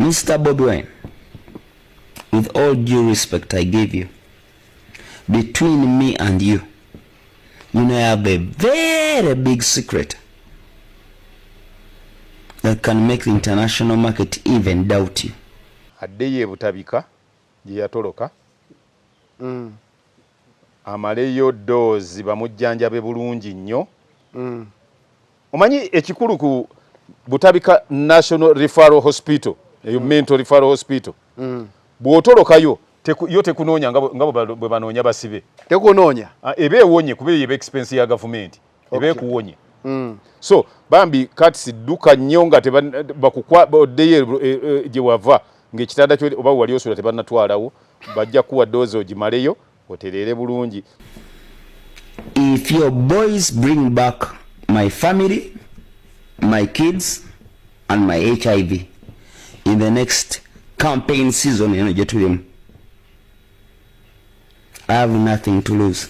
Mr. Bobi Wine, with all due respect I give you, between me and you, you know I have a very big secret that can make the international market even doubt you. Addeyo e Butabika gye yatoloka amaleyo doozi bamujjanjabe bulungi nnyo. Omanyi ekikulu ku Butabika National Referral Hospital, eyo Mental Referral Hospital, bw'otolokayo yo tekunoonya nga bwe banoonya basibe. Tekunoonya. Eba ewonye kuba eyo eba expense ya gavumenti, eba ekuwonye. So bambi Kats dduka nnyo nga bakukwa oddeyo gye wava ng'ekitanda kyo oba wali osula tebannatwalawo, bajja kuwa doozi ogimaleyo otereere bulungi. If your boys bring back my family, my kids and my HIV in the next campaign season eno gye tulimu, I have nothing to lose.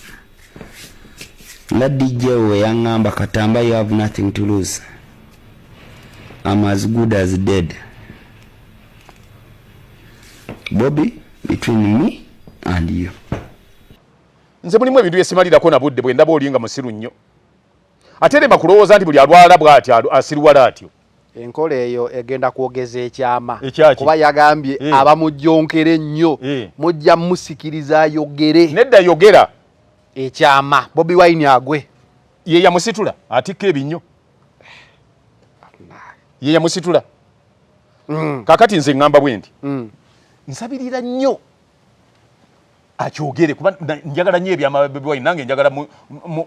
Nga DJ we yaŋŋamba, Katamba, you have nothing to lose. I'm as good as dead. Bobby, between me and you. Nze mulimu ebintu byesimalirako na budde bwe ndaba oli nga musiru nnyo. Ate lema kulowooza nti buli alwala bw'atyo asiruwala atyo. Enkola eyo egenda kwogeza ekyama. Ekyaki? Kuba yagambye abamujjonkere ennyo, mujja musikiriza ayogere. Nedda yogera. Ekyama Bobi Wine agwe. Ye yamusitula atikka ebinnyo. Ye yamusitula. Kaakati nze ŋŋamba bwe nti. Nsabirira nnyo akyogere kuba njagala nnyo ebyama Bobi Wine, nange njagala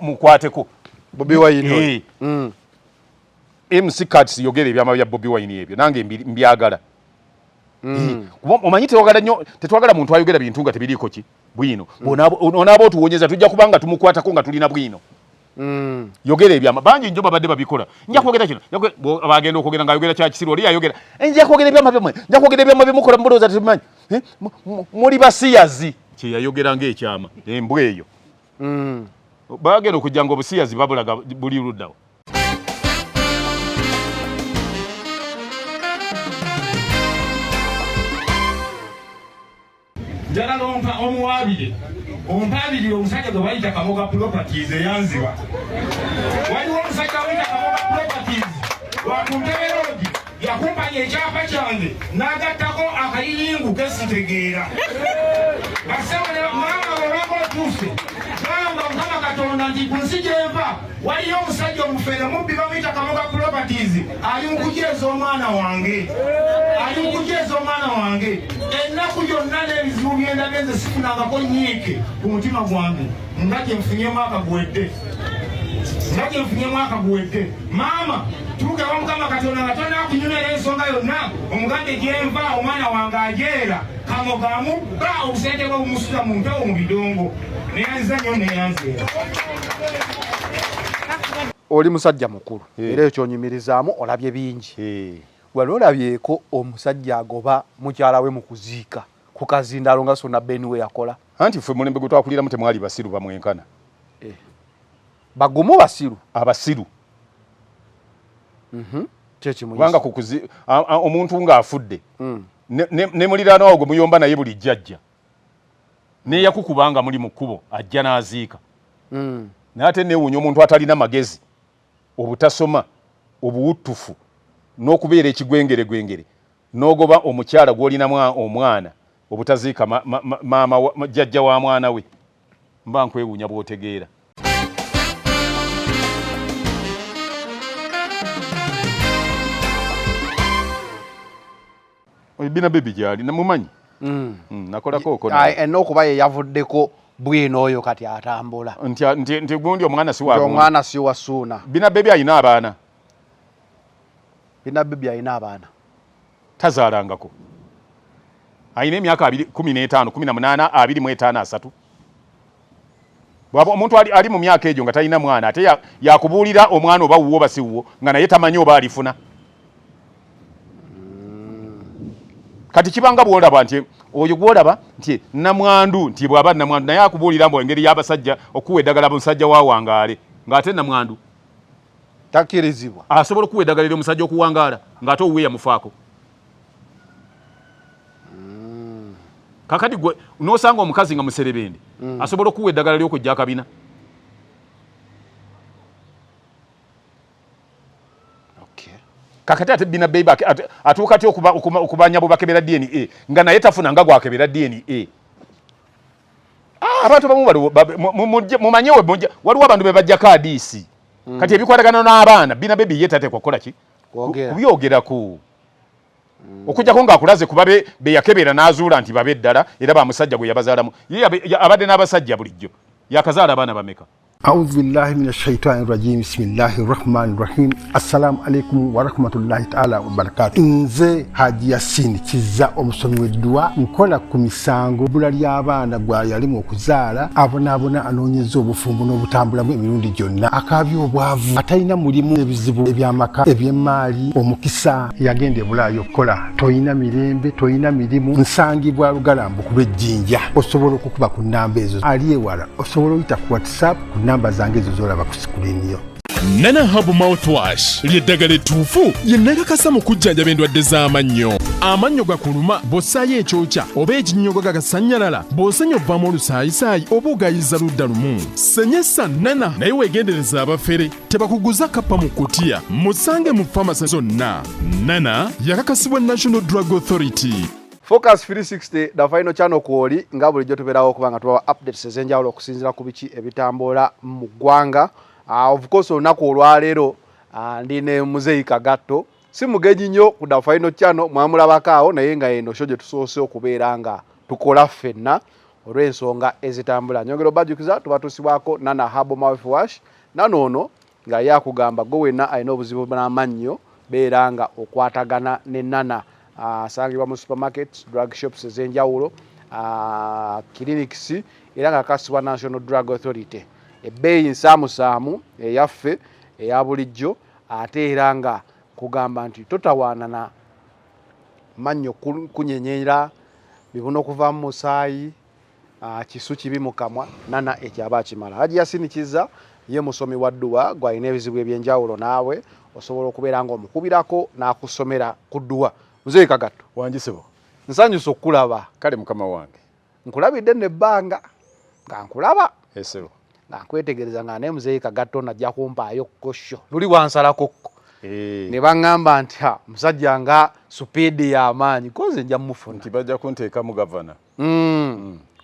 mukwateko. Bobi Wine oyo. MC Kats yogera ebyama bya Bobi Wine ebyo nange mbyagala. Kuba omanyi tetwagala nnyo, tetwagala muntu ayogera bintu nga tebiriiko ki bwino. Onaaba otuwonyeza tujja kuba nga tumukwatako nga tulina bwino. Yogera ebyama bangi nnyo babadde babikola. Nja kwogera kino, bagenda okwogera ng'ayogera kya kisiru, oli ayogera. Nja kwogera ebyama byammwe, nja kwogera ebyama bye mukola mulowooza tetubimanyi. Muli basiyazi. Kye yayogera ng'ekyama, embwa eyo. Bagenda okujja ng'obusiyazi babulaga buli luddawo. Njagala ompa omuwaabire, ompaabirire omusajja gwe bayita Kamoga Properties eyanziba. Waliwo omusajja bayita Kamoga Properties wa ku Ntebe Road, yakumpanya ekyapa kyange n'agattako akayiyingu ke sitegeera. Bassebo ne maama bw'obanga otuuse, gamba Mukama Katonda nti ku nsi gye nva waliyo omusajja omufere mubbi bamuyita Kamoga Properties, ali mu kujeeza omwana wange, ali mu kujeeza omwana wange. Ennaku yonna n'ebizibu bye ndabye nze sifunangako nnyiike ku mutima gwange nga gye nfunye mwaka guwedde, nga gye nfunye mwaka guwedde. Maama, tuuka ewa Mukama Katonda nga tonnakunyumya n'ensonga yonna, omugambe gye nva omwana wange ajeera Kamoga amubba obusente bwe bumusuza mu mpewo mu bidongo. Neyanziza nnyo, neyanzeera. Oli musajja mukulu era ekyo ky'onyumirizaamu olabye bingi. Wali olabyeko omusajja agoba mukyala we mu kuziika ku kazindaalo nga Ssuuna Ben we yakola? Anti ffe mulembe gwe twakuliramu temwali basiru bamwenkana. Bagumu basiru. Abasiru. Kyekimu. Kubanga omuntu ng'afudde, ne muliraanwa wo gwe muyomba naye buli jjajja n'eyakukubanga muli mu kkubo ajja n'aziika. Naye ate neewuunya omuntu atalina magezi, obutasoma, obuwuttufu n'okubeera ekigwengeregwengere n'ogoba omukyala gw'olinamu omwana obutaziika maama jjajja wa mwana we. Mba nkwewuunya bw'otegeera. Oyo Bina Baby gy'ali, namumanyi. Nakolako okwo naye. N'okuba ye yavuddeko bwino oyo kati atambula. Nti gundi omwana si wa Nti gundi. omwana si wa Ssuuna. Bina Baby alina abaana. Bina Baby alina abaana. Tazaalangako. Alina emyaka abiri, kumi n'etaano, kumi na munaana, abiri mu etaano, asatu. Bw'aba omuntu ali mu myaka egyo nga talina mwana, ate yakubuulira omwana oba wuwo oba si wuwo, nga naye tamanyi oba alifuna. Kati kibanga bw'olaba nti oyo gw'olaba nti namwandu, nti bw'aba namwandu naye akubuulira mbu engeri y'abasajja okuwa eddagala musajja wa wangaale, ng'ate namwandu takkirizibwa. Asobola okuwa eddagala eri omusajja okuwangaala ng'ate owuwe yamufaako. Kakati gwe nosanga omukazi nga muserebende asobola okuwa eddagala ly'okujja akabina. Kakati ate Bina Baby atuuka atya okubanya bwe bakebera DNA nga naye tafuna nga gwakebera DNA? Abantu abamu mumanye waliwo abantu be bajjako adiisi. Kati ebikwatagana n'abaana Bina Baby ye tateekwa kukola ki? Kubyogerako. Okujjako ng'akulaze ku babe be yakebera n'azuula nti babe ddala era ba musajja gwe yabazaalamu. Ye abadde n'abasajja bulijjo. Yakazaala abaana bameka? A'udhu billahi minash shaitani rajim. Bismillahir rahmanir rahim. Assalamu alaikum wa rahmatullahi ta'ala wa barakatuh. Nze Haji Yasin Kizza omusomi w'edduwa, nkola ku misango bbula ly'abaana gwa yalimu okuzaala, abonaabona anoonyeza obufumbo n'obutambulamu emirundi gyonna, akaabya obwavu, atalina mulimu, ebizibu eby'amaka, eby'emmaali, omukisa yagenda e Bulaaya okukola, tolina mirembe, tolina mirimu, nsangibwa Lugalambu ku lw'Ejjinja. Osobola okukuba ku nnamba ezo, ali ewala osobola oyita ku WhatsApp ku namba zange ezo z'olaba ku sikulini yo. Nana Herbal Mouthwash ly'eddagala ettuufu lye nakakasa mu kujjanjaba endwadde z'amannyo. Amannyo gakuluma bw'ossaayo ekyokya oba ekinnyogo gagasannyalala, bw'osenya ovaamu olusaayisaayi oba ogayiza ludda lumu. Senyesa Nana naye weegendereze abafere tebakuguza kappa mu kutiya. Musange mu famasi zonna. Nana yakakasibwa National Drug Authority. Focus 360 the final channel kwoli nga bulijjo tubeerawo okuba nga tubawa updates ez'enjawulo okusinziira ku biki ebitambula mu ggwanga. Of course olunaku olwaleero ndi ne Muzeeyi Kagatto, si mugenyi nnyo ku the final channel, mwamulabako awo, naye nga eno show gye tusoose okubeera nga tukola ffenna olw'ensonga ezitambula. Nyongera obajjukiza tubatuusibwako Nana Herbal Mouthwash. Nana ono nga ye akugamba gwe wenna alina obuzibu n'amannyo beera nga okwatagana ne Nana. Asangibwa mu supermarkets, drug shops ez'enjawulo, clinics, era nga akasibwa National Drug Authority. Ebbeeyi nsaamusaamu eyaffe eya bulijjo, ate era nga kugamba nti totawaana na mannyo kunyenyera, bibuno okuvaamu musaayi, kisu kibi mu kamwa. Nana ekyo aba akimala. Haji Yasin Kizza ye musomi wa dduwa, gw'alina ebizibu eby'enjawulo naawe osobola okubeera ng'omukubirako n'akusomera ku dduwa. Muzeeyi Kagatto. Wangi ssebo. Nsanyuse okukulaba. Kale mukama wange. Nkulabidde nno ebbanga nga nkulaba. Ssebo. Nga nkwetegereza nga naye Muzeeyi Kagatto ono ajja kumpaayo kosho. Luli wansalako kko. Ne baŋŋamba nti ha musajja nga supiidi y'amaanyi ko nze nja mufuna. Nti bajja kunteekamu gavana.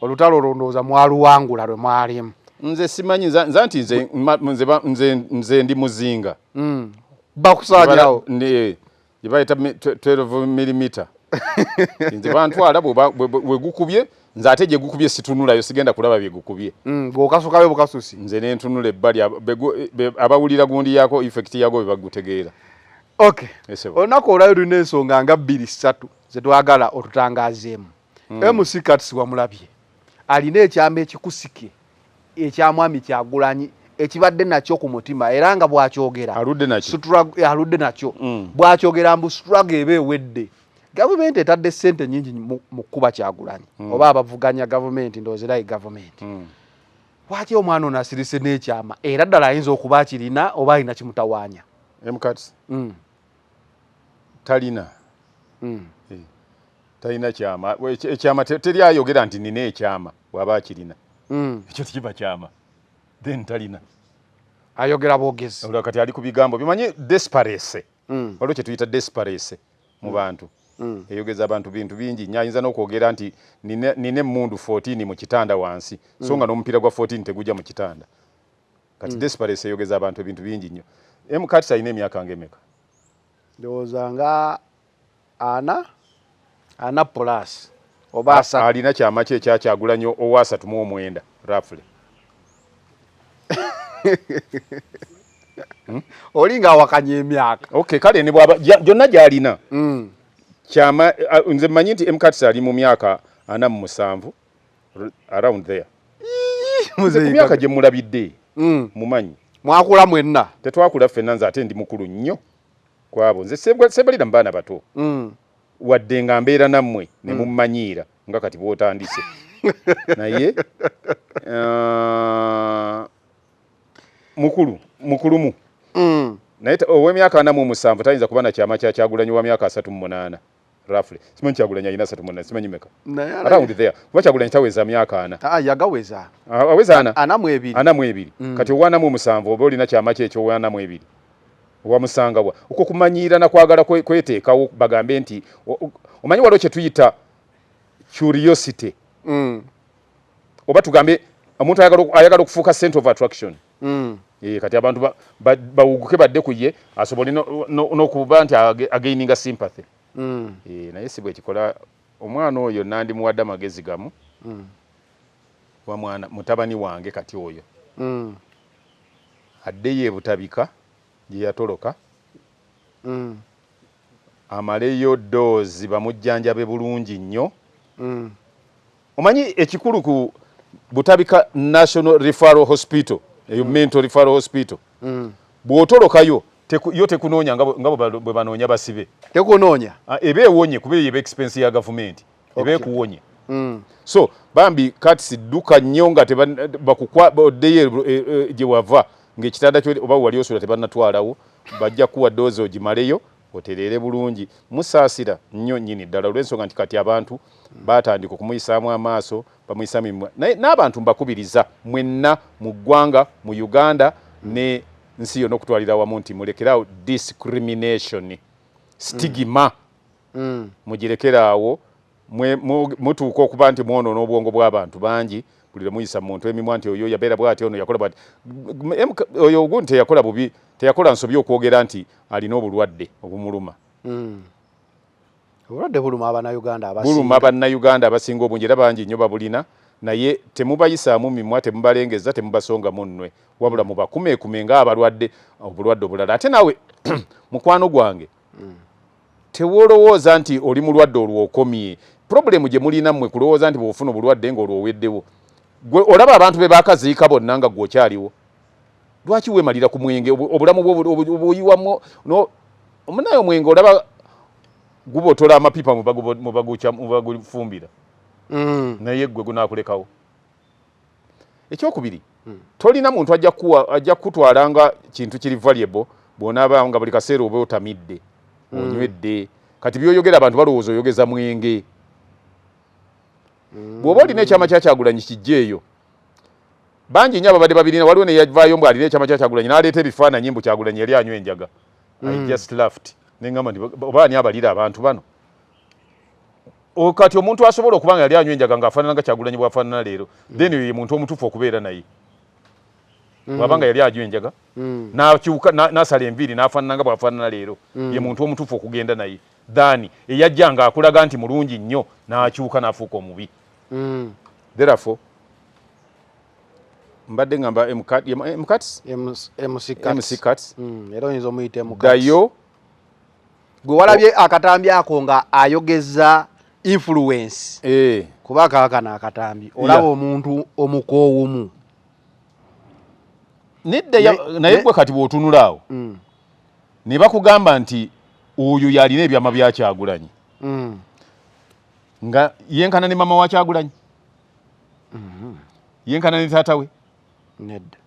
Olutalo olwo ndowooza mwaluwangula lwe mwalimu. Nze simanyi nza nti nze ndi muzinga. Bakusaanyirawo. Gye bayita 12 millimeter. Nze bantwala bwe gukubye, nze ate gye gukubye situnulayo, sigenda kulaba bye gukubye. Bw'okasukayo bukasusi. Nze ne ntunula ebbali, abawulira gundi yako effect yago bwe bagutegeera. Okay. Olunaku olwayo tulina ensonga nga 2-3 ze twagala otutangaazeemu. MC Kats wamulabye alina ekyama ekikusike ekya Mwami Kyagulanyi ekibadde nakyo ku mutima, era nga bw'akyogera aludde nakyo. Bw'akyogera mbu struggle eba ewedde. Gavumenti etadde ssente nnyingi mu kkuba Kyagulanyi oba abavuganya gavumenti, ndowooza era ye gavumenti. Lwaki omwana ono asirise n'ekyama era ddala ayinza okuba akirina oba alina kimutawaanya? Mkats talina. Talina kyama. Ekyama teri ayogera nti nina ekyama bw'aba akirina. Ekyo tekiba kyama. Then talina. Ayogera bwogezi. Olwo kati ali ku bigambo bimanyi desperate. Waliwo kye tuyita desperate mu bantu. Eyogeza abantu bintu bingi nnyo. Ayinza n'okwogera nti nina emmundu 14 mu kitanda wansi. So nga n'omupiira gwa 14 tegujja mu kitanda. Kati desperate eyogeza abantu ebintu bingi nnyo. Mkats alina emyaka ng'emeka? Ndowooza nga ana plus oba asatu. Alina kyama kye ekya Kyagulanyi owa 39 roughly. Oli ng'awakanya emyaka. Okay, kale ne bw'aba gyonna gy'alina. Kyama, nze mmanyi nti Mkats ali mu myaka 47 around there. Muzeeyi Ku myaka gye mulabidde, mumanyi. Mwakula mwenna? Tetwakula ffenna, nze ate ndi mukulu nnyo kwabo. Nze sebalira mu baana bato. Wadde nga mbeera nammwe ne mummanyiira nga kati bw'otandise. Naye mukulu, mukulumu. Naye ow'emyaka 47 tayinza kuba na kyama kya Kyagulanyi wa myaka 38. Roughly simanyi Kyagulanyi alina 34, simanyi meka, around there, kuba Kyagulanyi taweza myaka 40. Ah, yagaweza. Ah, aweza 40. 42. 42. Kati 47 oba olina kyama kye ekyo 42 wamusangabwa okwo kumanyiira nakwagala kweteekawo bagambe nti omanyi waliwo kye tuyita curiosity. Oba tugambe omuntu ayagala okufuuka center of attraction. Kati abantu bawuguke badde ku ye asobole n'okuba nti againinga sympathy. Naye si bwekikola. Omwana oyo nandimuwadde amagezi gamu. Wa mwana mutabani wange kati oyo addeyo ebutabika gye yatoloka, amaleyo doozi, bamujjanjabe bulungi nnyo. Omanyi ekikulu ku Butabika National Referral Hospital eyo, mental referral hospital, bw'otolokayo yo tekunoonya nga bwe banoonya basibe. Tekunoonya. Eba ewonye, kuba eyo eba expense ya gavumenti, eba ekuwonye. So bambi Kats, dduka nnyo nga bakukwa oddeyo gye wava ng'ekitanda kyo oba wali osula tebannatwalawo. Bajja kuwa doozi ogimaleyo otereere bulungi. Musaasira nnyo nnyini ddala olw'ensonga nti kati abantu batandika okumuyisaamu amaaso, bamuyisaamu emimwa. Naye n'abantu mbakubiriza mwenna mu ggwanga mu Uganda ne nsi yonna okutwalira awamu nti mulekeraawo discrimination, stigma. Mugirekeraawo. Mutuuka okuba nti mwonoona obwongo bw'abantu bangi buli lwe muyisa muntu emimwa nti oyo yabeera bw'ati, ono yakola bw'ati. Oyo ogundi teyakola bubi, teyakola nsobi okwogera nti alina obulwadde obumuluma. Obulwadde buluma Abannayuganda abasinga. Buluma Bannayuganda abasinga obungi, era bangi nnyo babulina, naye temubayisaamu mimwa, temubalengeza, temubasonga munnwe, wabula mubakumeekume ng'abalwadde obulwadde obulala. Ate naawe mukwano gwange, tewolowooza nti oli mulwadde olwokomye. Problem gye mulina mmwe kulowooza nti bw'ofuna obulwadde ng'olwoweddewo. Gwe olaba abantu be bakaziika bonna nga gwe okyaliwo. Lwaki weemalira ku mwenge? Obulamu bwo obuyiwamu omunaye omwenge olaba gubotola amapipa mubagufumbira, naye gwe gunaakulekawo. Ekyokubiri, tolina muntu ajja kukutwala nga kintu kiri valuable bw'onaaba nga buli kaseera oba otamidde, onywedde. Kati byoyogera abantu balowooza oyogeza mwenge. Bw'oba olina ekyama kya Kyagulanyi kijjeeyo. Bangi nnyo ababadde babirina. Waliwo neyavaayo mbu alina ekyama kya Kyagulanyi n'aleeta ebifaananyi mbu Kyagulanyi yali anywa enjaga. I just laughed neŋŋamba nti oba ani abalira abantu bano? Kati omuntu asobola okuba nga yali anywa enjaga ng'afaanana nga Kyagulanyi bw'afaanana leero, then oyo ye muntu omutuufu okubeera naye. Bw'aba nga yali anywa enjaga n'akyuka n'asala enviiri n'afaanana nga bw'afaanana leero, ye muntu omutuufu okugenda naye than eyajja ng'akulaga nti mulungi nnyo n'akyuka n'afuuka omubi. Therefore mbadde ngamba Mkats. MC. Kats. Era oyinza omuyita MC. Ddayo. Gwe walabye akatambi ako nga ayogeza influence? Eh. Kuba kaakano akatambi olaba omuntu omukoowumu. Nedda, naye gwe kati bw'otunula awo ne bakugamba nti oyo yalina ebyama bya Kyagulanyi nga yenkana ne mama wa Kyagulanyi, yenkana ne taata we. Nedda.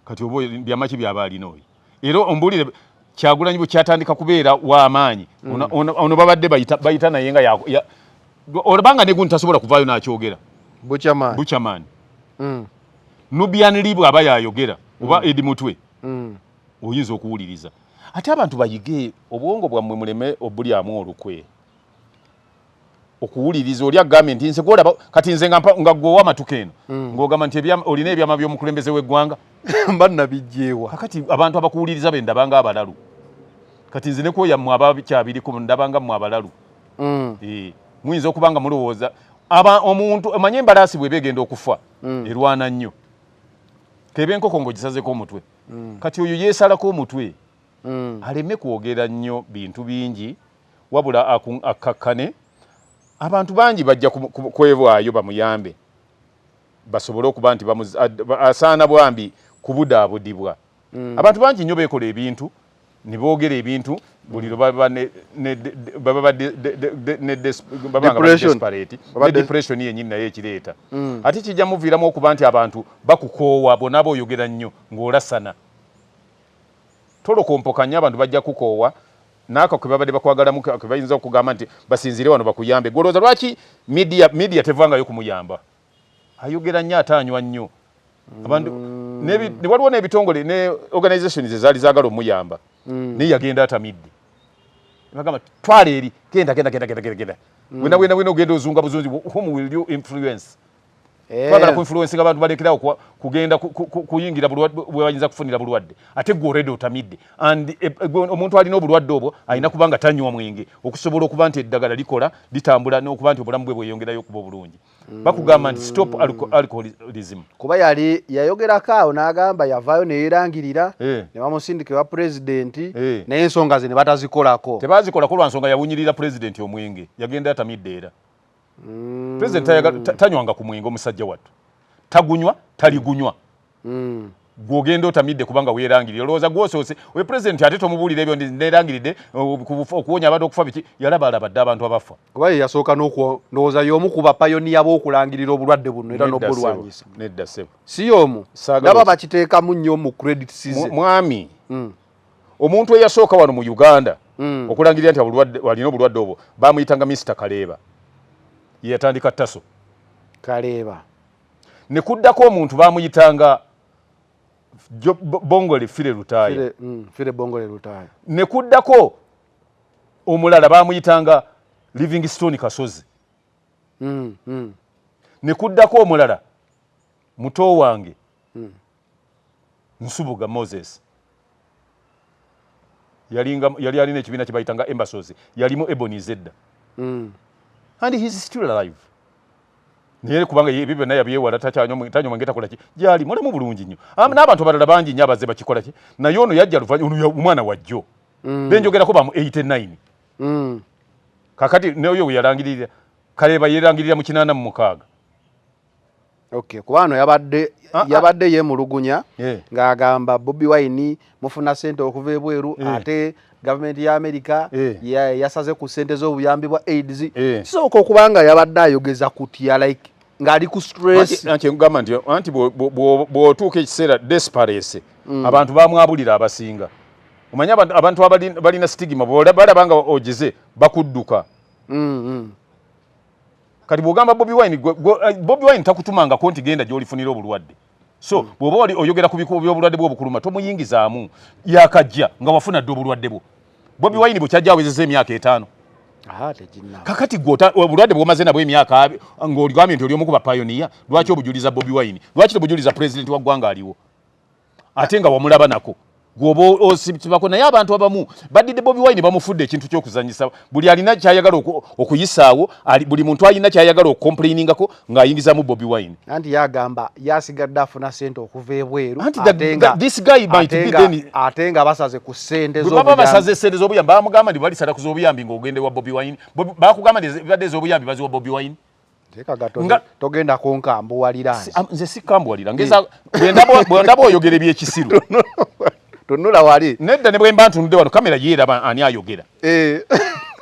Kati oba byama ki byaba alina oyo? Era ombuulire, Kyagulanyi bwe kyatandika kubeera w'amaanyi, ono babadde bayita naye nga olabanga ne gundi tasobola kuvaayo n'akyogera. Buchaman. Buchaman. Nubian Lee bw'aba yayogera oba Eddie Mutwe, oyinza okuwuliriza. Ate abantu bayige obwongo bwammwe muleme obulyamu olukwe okuwuliriza oli agambye nti nze gwolaba kati nze nga gwe owamatuka eno, ng'ogamba nti olina ebyama by'omukulembeze w'eggwanga. Mba nabijjeewa? Kakati abantu abakuwuliriza be ndabanga abalalu. Kati nze nekwoya mmwe abakyabiriko ndabanga mmwe abalalu. Eh, muyinza okuba nga mulowooza aba omuntu omanye embalaasi bw'eba egenda okufa erwana nnyo, keba enkoko ng'ogisazeko omutwe. Kati oyo yeesalako omutwe aleme kwogera nnyo bintu bingi, wabula akkakkane. Abantu bangi bajja kwewaayo bamuyambe basobole okuba nti asaana bwambi kubudaabudibwa. Abantu bangi nnyo beekola ebintu ne boogera ebintu buli lwe baba baba baba nga bali Depression. desperate. Ne depression yennyini naye ekireeta. Ate kijja muviiramu okuba nti abantu bakukoowa bw'onaaba oyogera nnyo ng'olasana tolokompoka nnyo, abantu bajja kukoowa. Naako ke babadde bakwagalamu ke bayinza okugamba nti basinziire wano bakuyambe. Gwolowooza lwaki media tevangayo kumuyamba? Ayogera nnyo ate anywa nnyo. Abantu waliwo n'ebitongole ne organizations ezaali zaagala omuyamba, naye yagenda atamidde. Bagamba twala eri, genda genda genda genda genda genda. Wena wena wena ogenda ozunga buzunzi, whom will you influence? Twagala ku influence abantu balekerawo kugenda kuyingira bulwadde bwe bayinza kufunira bulwadde, ate gwe already otamidde. And omuntu alina obulwadde obwo alina kuba nga tanywa mwenge okusobola okuba nti eddagala likola, litambula, n'okuba nti obulamu bwe bweyongerayo okuba obulungi. Bakugamba nti stop alcoholism. Kuba yali yayogerako awo n'agamba yavaayo neyerangirira, ne bamusindika ewa pulezidenti, naye ensonga ze ne batazikolako. Tebazikolako lwa nsonga yawunyirira pulezidenti omwenge, yagenda atamidde. Era pulezidenti tanywanga ku mwenge, omusajja wattu tagunywa, taligunywa. Gwogenda otamidde kubanga weerangirira, olowooza gwosoose oyo pulezidenti, ate tomubuulira ebyo neerangiridde okuwonya abantu okufa biki, yalaba alabadde abantu abafa. Kuba ye yasooka ndowooza y'omu ku bapayoniya b'okulangirira obulwadde buno era n'obulwanyisa. Nedda ssebo. Si y'omu? Ndaba bakiteekamu nnyo mu credit season. Mwami, omuntu eyasooka wano mu Uganda okulangirira nti alina obulwadde obwo bamuyitanga Mr Kaleeba, ye yatandika taso. Kaleeba. Ne kuddako omuntu bamuyitanga Bongole Fire Lutaaya. Fire Bongole Lutaaya. Ne kuddako omulala bamuyitanga Livingstone Kasozi. Ne kuddako omulala muto wange Nsubuga Moses, yali alina ekibiina kye bayitanga Embasos, yalimu Ebonies edda, and he is still alive. Naye kubanga ebyo byonna yabyewala, takyanywa mwenge, takola ki, gyali mulamu bulungi nnyo. N'abantu abalala bangi nnyo abazze bakikola ki, naye ono yajja luvannyuma, ono omwana wajjo benjogerako bamu 89. Kakati n'oyo we yalangirira, Kaleeba yeerangirira mu 86. Okay, kuba wano yabadde yabadde yeemulugunya ng'agamba Bobi Wine mufuna ssente okuva ebweru, ate gavumenti ya Amerika yasaze ku ssente z'obuyambi bwa AIDS. Kisoboka okuba nga yabadde ayogeza kutya, like ng'ali ku stress. Anti nkugamba nti anti bw'otuuka ekiseera desperate, abantu bamwabulira abasinga. Omanyi abantu balina stigma, balaba nga ogize bakudduka. Kati bw'ogamba Bobi Wine, Bobi Wine takutumangako nti genda gy'olifunira obulwadde. So bw'oba oli oyogera ku bikubo by'obulwadde bw'obukuluma, tomuyingizaamu yakajja nga wafuna dda obulwadde bwo. Bobi Wine bukyajja awezezza emyaka 5. Aha, teginna. Kakati gwe obulwadde bw'omaze nabwo emyaka ng'oligambye nti oli omu ku bapayoniya, lwaki obujuliza Bobi Wine? Lwaki tobujuliza pulezidenti wa ggwanga aliwo ate nga wamulaba nako gwoba osibako? Naye abantu abamu baddidde Bobi Wine bamufudde ekintu ky'okuzanyisa. Buli alina kyayagala okuyisaawo, buli muntu alina kyayagala okucomplainingako ng'ayingizamu Bobi Wine. Anti yagamba yasigadde afuna ssente okuva ebweru. Anti this guy might be then ate nga basaze ku ssente. Bwe baba basaze ssente z'obuyambi, bamugamba nti balisala ku z'obuyambi ng'ogende wa Bobi Wine. Bakugamba nti zibadde ez'obuyambi baziwa Bobi Wine. Togenda kunkambuwalira. Nze sikambuwalira, ngeza bwe ndaba oyogera ebyekisiru. Tunula wali. Nedda, ne bwe mba ntunudde wano, kamera yeeraba ani ayogera.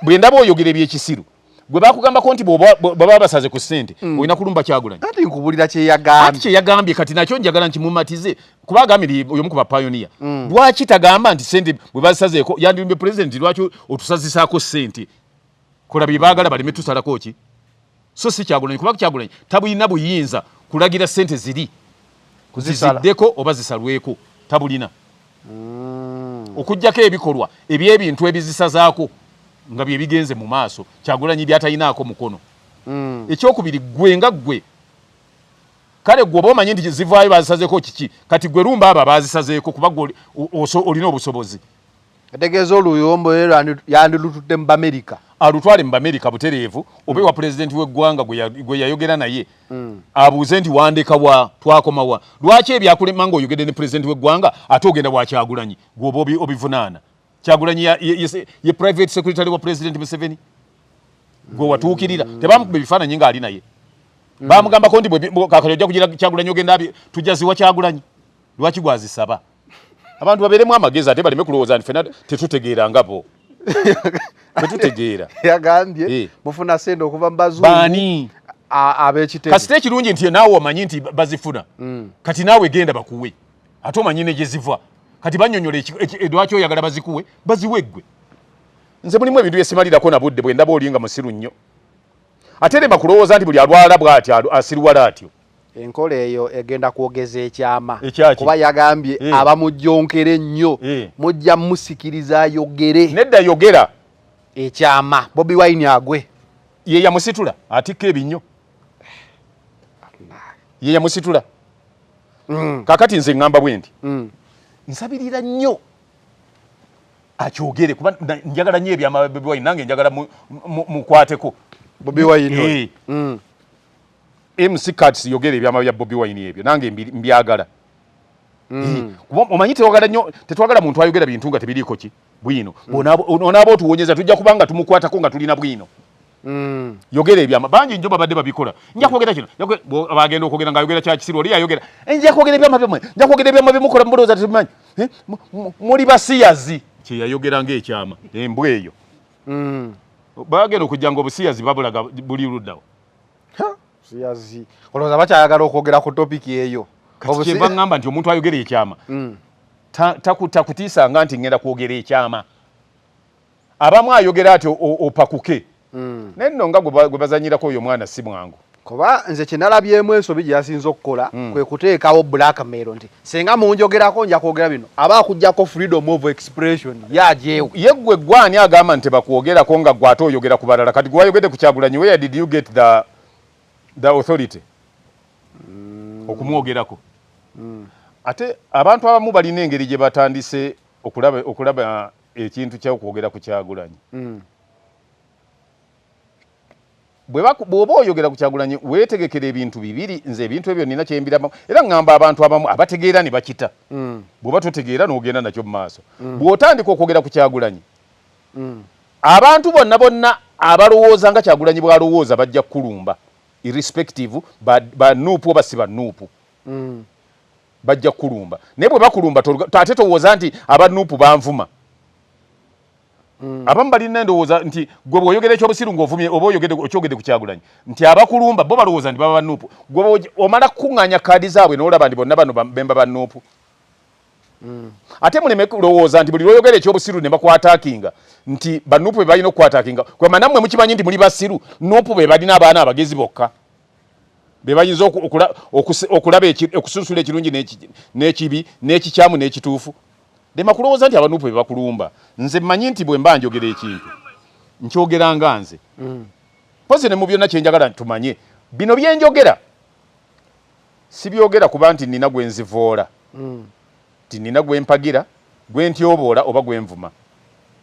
Bwe ndaba oyogera ebyekisiru, gwe bakugambako nti bw'oba basaze ku ssente olina kulumba Kyagulanyi. Anti nkubulira kyeyagambye. Ati kyeyagambye, kati nakyo njagala nkimumatize kuba agambye nti oyo mukuba pioneer. Lwaki tagamba nti ssente bwe bazisazeeko yandirumbye pulezidenti, lwaki otusazisaako ssente, kola bye baagala baleme tusalako ki, so si Kyagulanyi, kuba Kyagulanyi tabulina buyinza kulagira ssente ziri ziziddeko oba zisalweko, tabulina, okugjako ebikolwa ebyebintu ebizisazaako nga bye bigenze mu maaso Kyagulanyi byatalinaako mukono. Ekyokubiri, gwe nga gwe, kale gwe oba omanyi nti zivaayo bazisazeeko kiki, kati gwe lumba abo abazisazeeko, kuba gwe olina obusobozi. Ategeeza oluyombo yandilutudde mu Bamerika. Alutwale mu Bamerika butereevu, oba ewa pulezidenti w'eggwanga gwe yayogera naye, abuuze nti wandeka wa, twakoma wa, lwaki ebyakulema ng'oyogedde ne pulezidenti w'eggwanga ate ogenda wa Kyagulanyi gweoba obivunaana? Kyagulanyi ye private secretary wa Pulezidenti Museveni gwe watuukirira? Tebamukuba ebifaananyi ng'ali naye? Bamugambako nti kakati ojja kugira Kyagulanyi ogenda tujja ziwa Kyagulanyi, lwaki gwazisaba? Abantu babeeremu amagezi ate baleme kulowooza nti fena tetutegeera nga bo tetutegeera. Yagambye mufuna sente okuva mu bazungu. Baani? Ab'ekitebe. Kasita ekirungi nti naawe omanyi nti bazifuna, kati naawe genda bakuwe, ate omanyi ne gye ziva. Kati bannyonnyola lwaki oyagala bazikuwe, baziwe ggwe. Nze mulimu ebintu byesimalirako na budde bwe ndaba oli nga musiru nnyo. Ate lema kulowooza nti buli alwala bw'atyo asiruwala atyo. Enkola eyo egenda kwogeza ekyama kuba yagambye abamujjonkera ennyo mujja musikiriza ayogere. Nedda yogera ekyama Bobi Wine agwe. Ye yamusitula atikka ebinnyo. Ye yamusitula. Kakati nze ŋŋamba bwe nti nsabirira nnyo akyogere kuba njagala nnyo ebyama Bobi Wine, nange njagala mukwateko Bobi Wine. MC Kats yogera ebyama bya Bobi Wine ebyo nange mbyagala. Kuba omanyi tewagala nnyo, tetwagala muntu ayogera bintu nga tebiriiko ki bwino. Onaaba otuwonyeza tujja kubanga tumukwatako nga tulina bwino. Yogera ebyama bangi nnyo babadde babikola. Nja kwogera kino, bagenda okwogera ng'ayogera kya kisiru, oli ayogera nja kwogera ebyama byammwe, nja kwogera ebyama byemukola mulowooza tetubimanyi. Muli basiyazi. Kye yayogera ng'ekyama embwa eyo. Bagenda okujja ng'obusiyazi babulaga buli luddawo. Siyazi. Olowooza bakyayagala okwogera ku topiki eyo. Kati kye baŋŋamba nti omuntu ayogera ekyama takutiisanga nti ŋŋenda kwogera ekyama. Abamu ayogera ati opakuke. Naye nno nga gwe bazannyirako oyo omwana si mwangu. Kuba nze kye nalabyemu ensobi gye yasinze okukola kwe kuteekawo blackmail nti singa munjogerako nja kwogera bino, aba akuggyako freedom of expression yajeewo. Ye ggwe gwani agamba nti tebakwogerako nga ggwe ate oyogera ku balala. Kati gwe wayogedde ku Kyagulanyi, where did you get the authority okumwogerako? Ate abantu abamu balina engeri gye batandise okulaba ekintu ky'okwogera ku Kyagulanyi. Bw'oba oyogera ku Kyagulanyi weetegekera ebintu bibiri. Nze ebintu ebyo nina kyembiramu era ŋŋamba abantu abamu abategeera ne bakita. Bw'oba totegeera n'ogenda nakyo mu maaso. Bw'otandika okwogera ku Kyagulanyi, abantu bonna bonna abalowooza nga Kyagulanyi bw'alowooza bajja kukulumba irrespective ba NUP oba si ba NUP. Bajja kukulumba. Naye bwe bakulumba ate towooza nti aba NUP banvuma. Abamu balina endowooza nti gwe bw'oyogera ekyobusiru ng'ovumye oba okyogedde ku Kyagulanyi nti abakulumba bo balowooza nti baba ba NUP. Gwe omala kukuŋŋaanya kaadi zaabwe n'olaba nti bonna bano bemba ba NUP. Ate muleme kulowooza nti buli lw'oyogera ekyobusiru ne bakwataakinga nti ba NUP be balina okukwataakinga. Kwema nammwe mukimanyi nti muli basiru, NUP be balina abaana abagezi bokka be bayinza okulaba okusunsula ekirungi n'ekibi n'ekikyamu n'ekituufu. Lema kulowooza nti abanupu be bakulumba. Nze mmanyi nti bwe mba njogera ekintu nkyogera nga nze. Mpozi ne mu byonna kye njagala tumanye bino bye njogera sibyogera kuba nti nina gwe nzivoola, nti nina gwe mpagira, gwe ntyoboola oba gwe nvuma,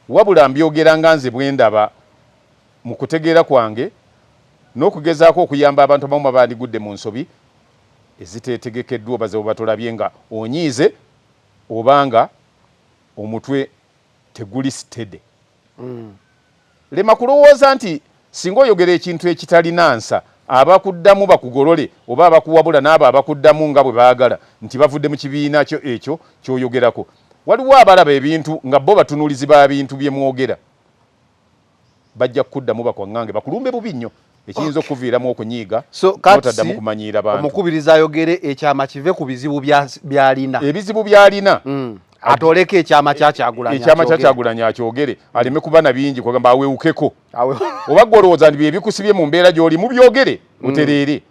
wabula mbyogera nga nze bwe ndaba mu kutegeera kwange n'okugezaako okuyamba abantu abamu abandigudde mu nsobi eziteetegekeddwa oba ze batolabye nga onyiize oba nga omutwe teguli steady. Lema kulowooza nti singa oyogera ekintu ekitalina nsa abakuddamu bakugolole oba abakuwabula n'abo abakuddamu nga bwe baagala nti bavudde mu kibiina kyo ekyo ky'oyogerako. Waliwo abalaba ebintu nga bo batunuulizi ba bintu bye mwogera. Bajja kukuddamu bakwaŋŋange bakulumbe bubi nnyo ekiyinza okukuviiramu okunyiiga n'otaddamu kumanyiira bantu. Omukubiriza ayogere ekyama kive ku bizibu by'alina. Ebizibu by'alina. Atoleko ekyama kya Kyagulanyi. Ekyama kya Kyagulanyi akyogere aleme kuba na bingi kwagamba awewukeko. Oba ggwe olowooza nti bye bikusibye mu mbeera gy'oli mubyogere otereere.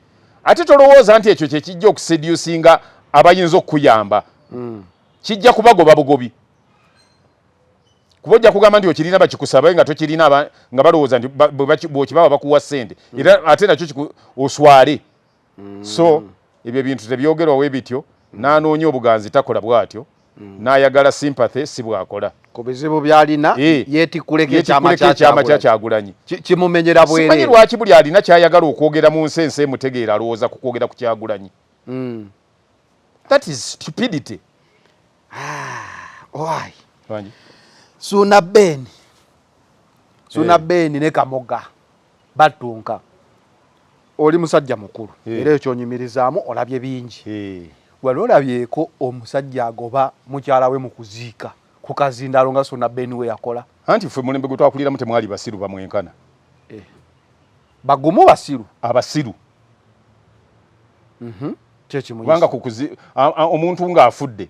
Ate tolowooza nti ekyo kye kijja okuseducinga abayinza okukuyamba. Kijja kubagoba bugobi. Kuba ojja kugamba nti okirina bakikusabe nga tokirina nga balowooza nti bw'okibawa bakuwa ssente. Era ate nakyo oswale. So ebyo ebintu tebyogerwa we bityo. N'anoonya obuganzi takola bw'atyo. N'ayagala sympathy si bw'akola. Ku bizibu by'alina yeetikkuleko ekyama kya Kyagulanyi. Kimumenyera bwereere. Simanyi lwaki buli alina ky'ayagala okwogera mu nsi ensi emutegeera alowooza ku kwogera ku Kyagulanyi. That is stupidity. Why? Suuna Ben. Suuna Ben ne Kamoga batunka. Oli musajja mukulu era ekyo onyumirizaamu olabye bingi. Wali olabyeko omusajja agoba mukyala we mu kuziika ku kazindaalo nga Suuna Ben we yakola? Anti ffe mulembe gwe twakuliramu temwali basiru bamwenkana. Bagumu basiru. Abasiru. Kubanga omuntu ng'afudde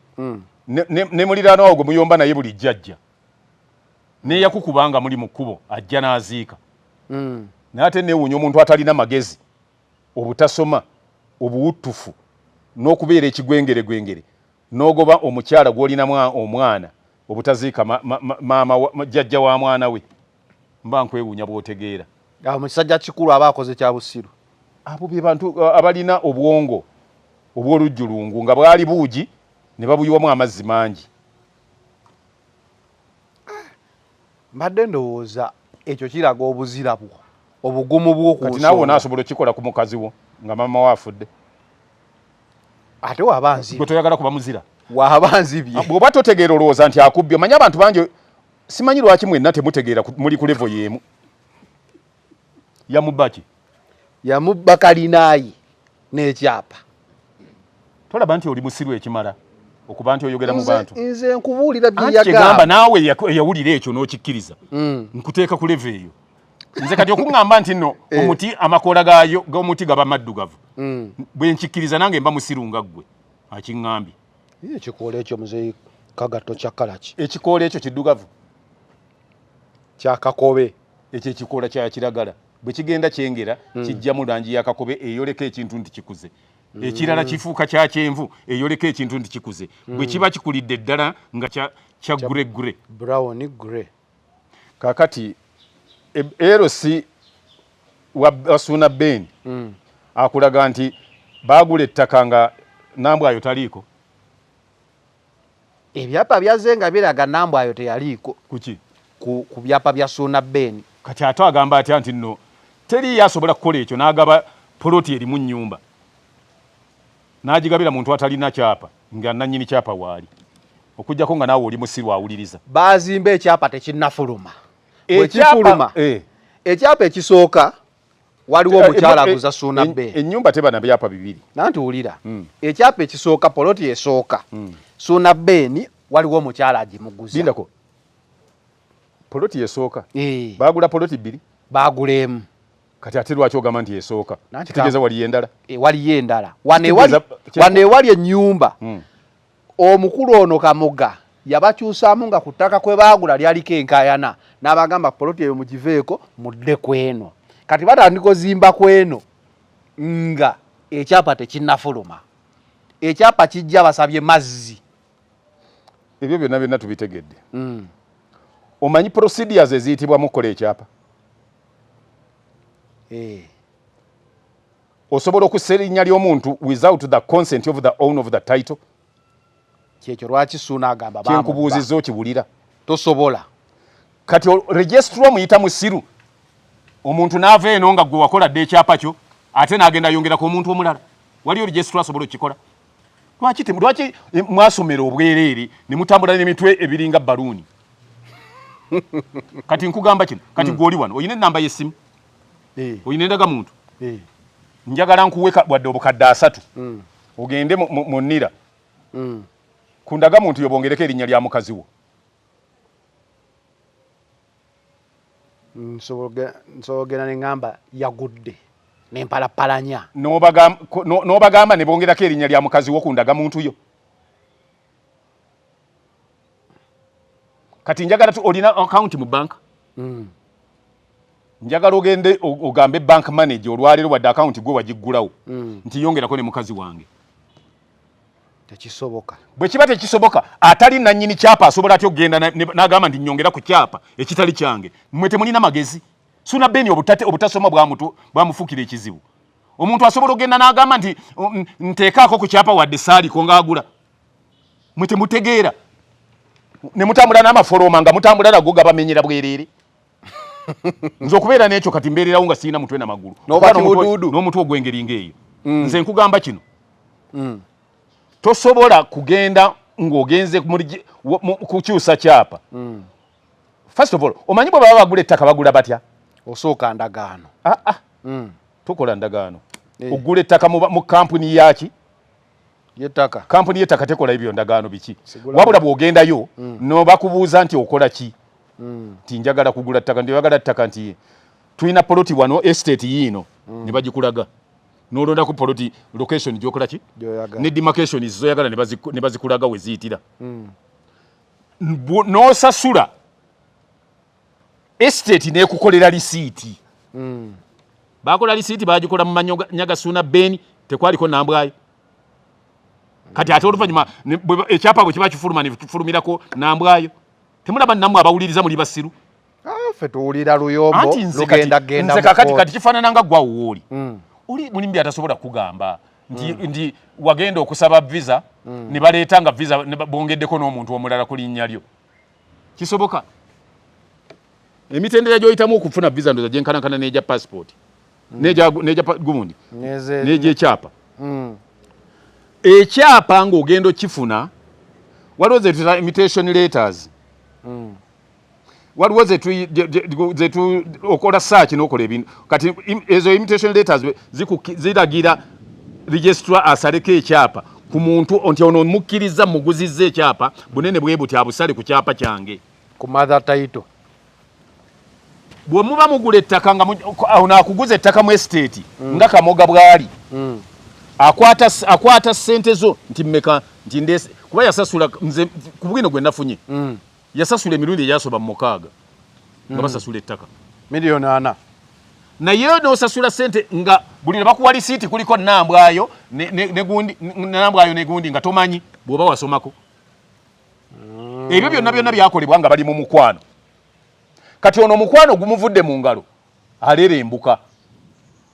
ne muliraanwa wo gwe muyomba naye buli jjajja. Neyakukuba nga muli mu kkubo ajja n'aziika. Naye ate neewuunya omuntu atalina magezi, obutasoma, obuwuttufu n'okubeera ekigwengeregwengere n'ogoba omukyala gw'olinamu omwana obutaziika maama jjajja wa mwana we. Mba nkwewuunya bw'otegeera. Awo musajja kikulu aba akoze kya busiru. Abo be bantu abalina obwongo obw'olujjulungu nga bwali buugi ne babuyiwamu amazzi mangi. Mbadde ndowooza ekyo kiraga obuzira bwo, obugumu bwo ku Kati naawe onaasobola okukikola ku mukazi wo nga maama we afudde? Ate waba nzibye. Gwe toyagala kuba muzira? Waba nzibye. Bw'oba totegeera olowooza nti akubbye. Omanyi abantu bangi simanyi lwaki mwenna temutegeera muli ku level y'emu. Yamubba ki? Yamubba kalinaayi n'ekyapa. Tolaba nti oli musiru ekimala okuba nti oyogera mu bantu? Nze nkubuulira bye yagamba. Kyegamba naawe eyawulira ekyo n'okikkiriza. Nkuteeka ku level eyo. Nze kati okuŋŋamba nti nno omuti amakoola gaayo g'omuti gaba maddugavu. Bwe nkikkiriza nange mba musiru nga ggwe akiŋŋambye. Ekikoola ekyo muzeeyi Kagatto kya kkala ki? Ekikoola ekyo kiddugavu. Kya kakobe. Ekyo ekikoola kya kiragala. Bwe kigenda kyengera kijjamu langi ya kakobe eyoleka ekintu nti kikuze. Ekirala kifuuka kya kyenvu eyoleka ekintu nti kikuze. Bwe kiba kikulidde ddala nga kya gure gure. Brown gray. Kaakati LC wa Suuna Ben akulaga nti baagula ettaka nga Nambwayo taliiko. Ebyapa byazze nga biraga Nambwayo teyaliiko. Kuki? Ku byapa bya Suuna Ben. Kati ate agamba atya nti nno teriiyo asobola kukola ekyo n'agaba poloti erimu nnyumba n'agigabira muntu atalina kyapa nga nannyini kyapa waali, okuggyako nga naawe oli musiru awuliriza. Baazimba ekyapa tekinnafuluma. Bwe kifuluma, ekyapa ekisooka waliwo omukyala aguza Suuna Ben. Ennyumba teba na byapa bibiri. Nanti wulira. Ekyapa ekisooka, poloti esooka, Suuna Ben waliwo omukyala agimuguza. Lindako. Poloti esooka. Baagula poloti bbiri? Baagula emu. Kati ate lwaki ogamba nti esooka? Kitegeeza waliyo endala? Waliyo endala. Wano ewali ennyumba. Omukulu ono Kamoga yabakyusaamu nga ku ttaka kwe baagula lyaliko enkaayana n'abagamba poloti eyo mugiveeko mudde ku eno. Kati batandika ozimba ku eno nga ekyapa tekinnafuluma. Ekyapa kijja basabye mazzi. Ebyo byonna byonna tubitegedde. Omanyi procedures eziyitibwamu okukola ekyapa? Osobola okussa erinnya ly'omuntu without the consent of the owner of the title? Kyekyo lwaki Suuna agamba kyenkubuuzizza okiwulira. Tosobola. Kati registrar omuyita musiru, omuntu n'ava eno nga gwe wakola dda ekyapa kyo ate n'agenda ayongerako omuntu omulala. Waliyo registrar asobola okukikola? Lwaki mwasomera obwereere ne mutambula n'emitwe ebiringa baluuni? Kati nkugamba kino, kati gwe oli wano olina ennamba y'essimu, olina endagamuntu, njagala nkuwe wadde obukadde 3 ogende mu nnira ku ndagamuntu yo bongereko erinnya lya mukazi wo. Nsobola ogenda ne ŋŋamba yagudde ne mpalapalanya. N'obagamba ne bongerako erinnya lya mukazi wo ku ndagamuntu yo. Kati njagala olina account mu bank? Njagala ogende ogambe bank manager olwaleero wadde account gwe wagiggulawo nti yongerako ne mukazi wange. Tekisoboka. Bwe kiba tekisoboka, atali nannyini kyapa asobola atya okugenda n'agamba nti nnyongera ku kyapa ekitali kyange? Mmwe temulina magezi. Suuna Ben obutasoma bwamufuukira ekizibu. Omuntu asobola okugenda n'agamba nti nteekaako ku kyapa wadde saaliko ng'agula. Mwe temutegeera. Ne mutambula n'amafolooma nga mutambula nago gabamenyera bwereere. Nze okubeera n'ekyo kati mbeererawo nga sirina mutwe na magulu. N'omutwe ogw'engeri ng'eyo. Nze nkugamba kino. Tosobola kugenda ng'ogenze kukyusa kyapa. First of all, omanyi bwe baba bagula ettaka bagula batya? Osooka ndagaano. Tukola ndagaano. Ogula ettaka mu kampuni yaki? Y'ettaka. Kampuni y'ettaka tekola ebyo ndagaano biki. Wabula bw'ogendayo no bakubuuza nti okola ki? Nti njagala kugula ttaka, nti oyagala ttaka nti tulina poloti wano estate yiino ne bagikulaga. N'olondako poloti location gy'okola ki? Ne demarcation z'oyagala ne bazikulaga we ziyitira. N'osasula. Estate nekukolera lisiiti. Bakola lisiiti, bagikola mu manyo Nyagasuuna Ben, tekwaliko Nambwayo. Kati ate oluvannyuma ekyapa bwe kiba kifuluma ne kifulumirako Nambwayo. Temulaba nammwe abawuliriza muli basiru? Ah, ffe tuwulira luyombo lugenda genda. Nze kakati kati kifaanana nga gwawo wooli oli mulimbi atasobola kugamba nti nti wagenda okusaba visa ne baleeta nga visa bongeddeko n'omuntu omulala ku linnya lyo. Kisoboka? Emitendera gy'oyitamu okufuna visa ndoza gyenkanankana n'egya passport n'egya gundi n'egyekyapa. Ekyapa ng'ogenda okifuna waliwo zetuyita imitation letters, waliwo zetu okola search n'okola ebintu. Kati ezo imitation letters ziragira registrar asaleko ekyapa ku muntu nti ono mukkiriza, muguzizza ekyapa bunene bwe buti, abusale ku kyapa kyange, ku mother title. Bwe muba mugula ettaka nga ono akuguza ettaka mu estate nga Kamoga bw'ali, akwata ssente zo nti mmeka, nti ndese kuba yasasula. Nze ku bwino gwe nafunye, yasasula emirundi egyasoba mu 6 nga basasula ettaka. 4 miliyoni. Naye n'osasula ssente nga buli lwe bakuwa lisiiti kuliko Nambwayo ne gundi, Nambwayo ne gundi, nga tomanyi bw'oba wasomako. Ebyo byonna byonna byakolebwa nga bali mu mukwano. Kati ono omukwano gumuvudde mu ngalo, aleera embuka.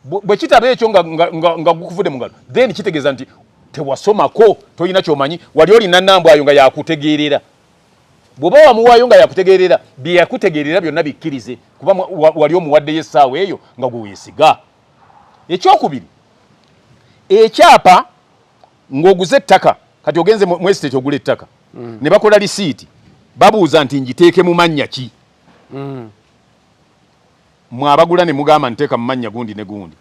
Bwe kitaba ekyo nga gukuvudde mu ngalo, then kitegeeza nti tewasomako, tolina kyomanyi. Wali olina Nambwayo nga yakutegeerera. Bw'oba wamuwaayo nga yakutegeerera, bye yakutegeerera byonna bikkirize, kuba wali omuwaddeyo essaawa eyo nga gwe weesiga. Ekyokubiri, ekyapa ng'oguze ettaka, kati ogenze mu estate ogula ettaka, ne bakola lisiiti, babuuza nti ngiteeke mu mannya ki? Mwabagula ne mugamba nteeka mu mannya gundi ne gundi.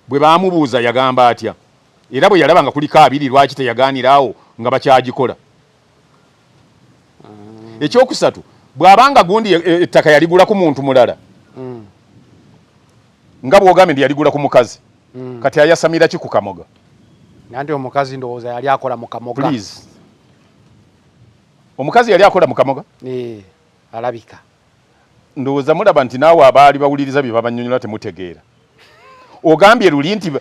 Bwe baamubuuza yagamba atya? Era bwe yalaba nga kuliko abiri, lwaki teyagaaniraawo nga bakyagikola? Ekyokusatu, bw'abanga gundi ettaka yaligula ku muntu mulala, nga bw'ogambye nti yaligula ku mukazi, kati ayasamira ki ku Kamoga? Nanti omukazi ndowooza yali akola mu Kamoga. Please, omukazi yali akola mu Kamoga? Eh, alabika. Ndowooza mulaba nti naawe abaali bawuliriza bye babanyonyola temutegeera. Ogambye luli nti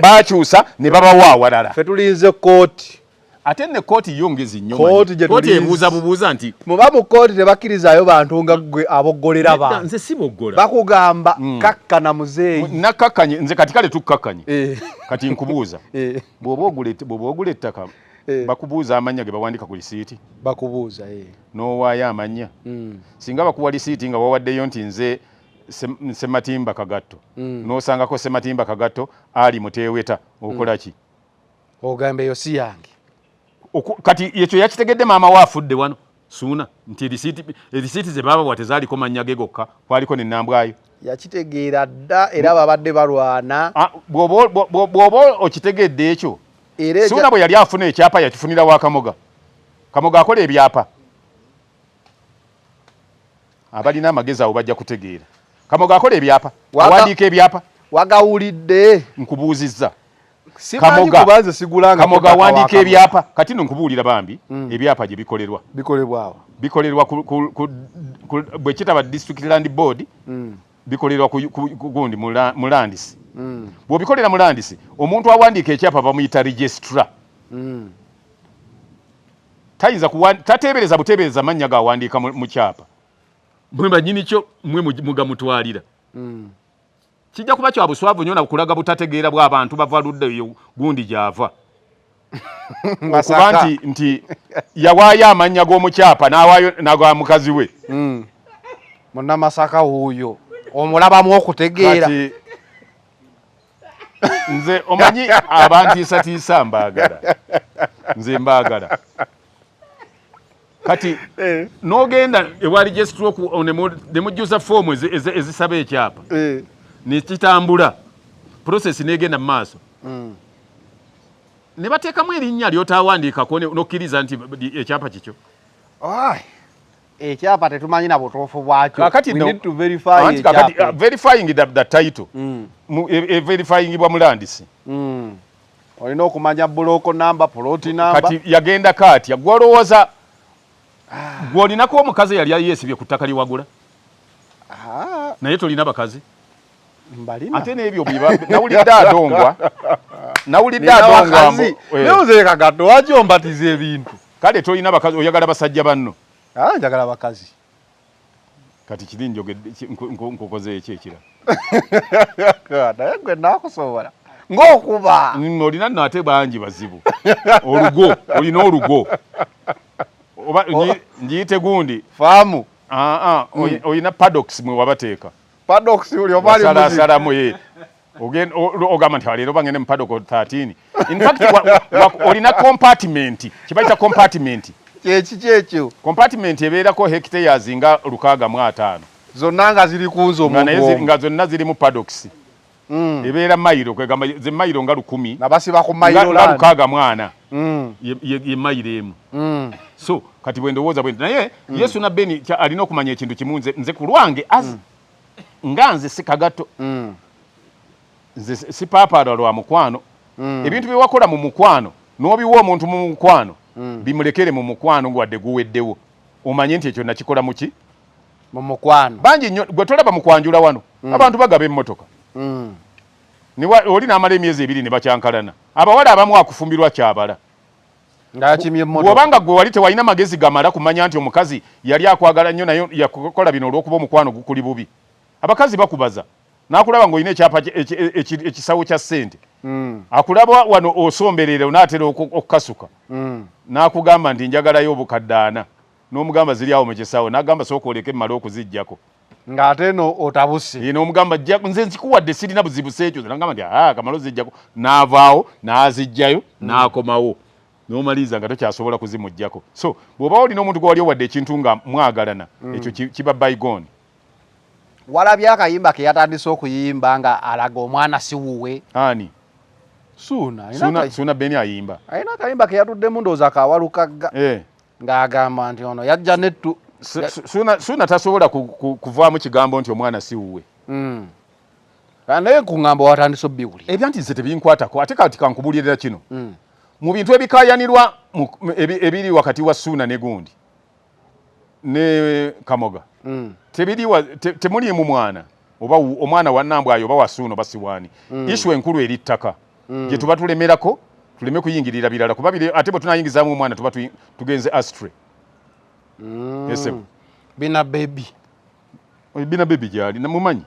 bakyusa ne babawa awalala. Ffe tulinze kooti. Ate ne kooti yo ngezi nnyo. Kooti gye kooti tulinze. Ebuuza bubuuza nti Muba mu kooti tebakkirizaayo bantu nga ggwe aboggolera Nedda, bantu. Nze siboggola. Bakugamba kakkana muzeeyi. Nakkakkanye nze. Kati kale tukkakkanye. Kati nkubuuza, bw'oba ogula ettaka, bakubuuza amannya ge bawandiika ku lisiiti? Bakubuuza, eh. N'owaayo amannya. Singa bakuwa lisiiti nga wawaddeyo nti nze Sematimba Kagatto, n'osangako Sematimba Kagatto ali Muteeweta, okola ki? Ogamba eyo si yange. Kati ekyo yakitegedde maama we afudde wano Suuna nti erisiiti ze baabawa tezaaliko mannya ge gokka, kwaliko nenambwayo. Yakitegeera dda era babadde balwana. Ah, bw'oba okitegedde ekyo, Era Suuna bwe yali afuna ekyapa yakifunira wa Kamoga. Kamoga akola ebyapa. Abalina amagezi awo bajja kutegeera. Kamoga akola ebyapa, awandiika ebyapa. Wagawulidde. Nkubuuzizza. Simanyi. Kamoga. Kubanze sigulanga. Kamoga awandiika ebyapa. Kati nno nkubuulira bambi, ebyapa gye bikolerwa, Bikolebwawo. Bikolerwa ku bwe kitaba District Land Board, bikolerwa ku gundi mu landisi. Bw'obikolera mu landisi, omuntu awandiika ekyapa bamuyita registrar. Tayinza tateebereza buteebereza mannya gawandiika mu kyapa. Mwe bannyini kyo mwe mugamutwalira. Kijja kuba kya buswavu nnyo nakulaga butategeera bw'abantu bava ludda eyo gundi gy'ava okuba Masaka. nti yawaayo amannya g'omukyapa n'awaayo n'aga mukazi we. Munnamasaka wuuyo omulabamu okutegeera. Kati nze omanyi abantiisatiisa mbaagala, nze mbaagala. Kati n'ogenda ewa registrar ne mujjuza foomu ezisaba ekyapa, nekitambula process negenda mu maaso, ne bateekamu erinnya ly'otawandiikako n'okkiriza nti ekyapa kikyo. Ai, ekyapa tetumanyi na butuufu bwakyo. Kakati We no, need to verify anti kakati, ekyapa. Verifying the title verifyingibwa mulandisi. Olina okumanya block number, plot number. Kati yagenda kaatya? Gwolowooza gwolinako omukazi eyali yeesibye ku ttaka lyewagula? Ah. Naye tolina bakazi? Ate n'ebyo nawulidde adongwa, nawulidde adongwa naye nze Kagato lwaki ombatiza ebintu? Kale tolina bakazi, oyagala basajja banno? Ah, njagala bakazi. Kati kiri njogedde nkukoze eki ekira? Naye gwe nakusobola ng'okuba olina nno ate bangi bazibu. Olugo olina olugo oba ngiyite gundi faamu? Olina paddocks mwe wabateeka. Paddocks uli oba ali muzibu ye ogamba nti leero bangende mu paddock 13. In fact olina compartment, kibayita compartment. Kyeki kyekyo? Compartment ebeerako hectares nga 65. Zonna nga ziri kunze omuntu, nga zonna ziri mu paddocks. Ebeera mayiro, kwegamba ze mayiro nga 1000 nabasiba ku mayiro nga 64. Ye mayiro emu. So kati bwe ndowooza bwe naye Yesu na Beni alina okumanya ekintu kimu. Nze ku lwange nga nze si Kagato, nze sipaapaala lwa mukwano. Ebintu bye wakola mu mukwano n'obiwa omuntu mu mukwano, bimulekere mu mukwano ng'wadde guweddewo, omanye nti ekyo nakikola muki? Mu mukwano. Bangi nnyo gwe tolaba mu kwanjula wano, abantu bagaba emmotoka, oli n'amala emyezi 2 ne bakyankalana. Abawala abamu akufumbirwa kyabala bw'obanga gwe wali tewalina magezi gamala kumanya nti omukazi yali akwagala nnyo, naye yakola bino olw'okuba omukwano gukuli bubi. Abakazi bakubaza n'akulaba ng'olina ekyapa, ekisawo kya ssente, akulaba wano osomberera onaatera okukasuka, n'akugamba nti njagalayo obukadde 40, n'omugamba ziri awo mu kisawo, n'agamba sooka oleke mmale okuziggyako. Ng'ate no otabuse. N'omugamba nze nzikuwadde, sirina buzibu seekyo, nagamba nti aa kamala oziggyako, n'avaawo n'azijjayo, n'akomawo n'omaliriza nga tokyasobola kuzimuggyako. So bw'oba olina omuntu gwe wali owadde ekintu nga mwagalana, ekyo kiba bygone. Walabye akayimba ke yatandise okuyimba nga alaga omwana si wuwe? Ani? Suuna. Suuna Beni ayimba? Alina akayimba ke yatuddemu, ndowooza kawalukagga, ng'agamba nti ono yajja nettu. Suuna tasobola kuvaamu kigambo nti omwana si wuwe. Naye kuŋŋamba watandise obiwulira. Ebya nti nze tebinkwatako. Ate kati kankubulirira kino, mu bintu ebikayanirwa ebiri wakati wa Suuna ne gundi ne Kamoga, tebiriwa temuliimu mwana oba omwana wa Nambwayo oba wa Suuna oba siwaani. Issue enkulu eri ttaka, gye tuba tulemerako tuleme kuyingirira birala, kuba ate bwe tunayingizaamu omwana tuba tugenze astray. Bina Baby. Bina Baby gyali namumanyi,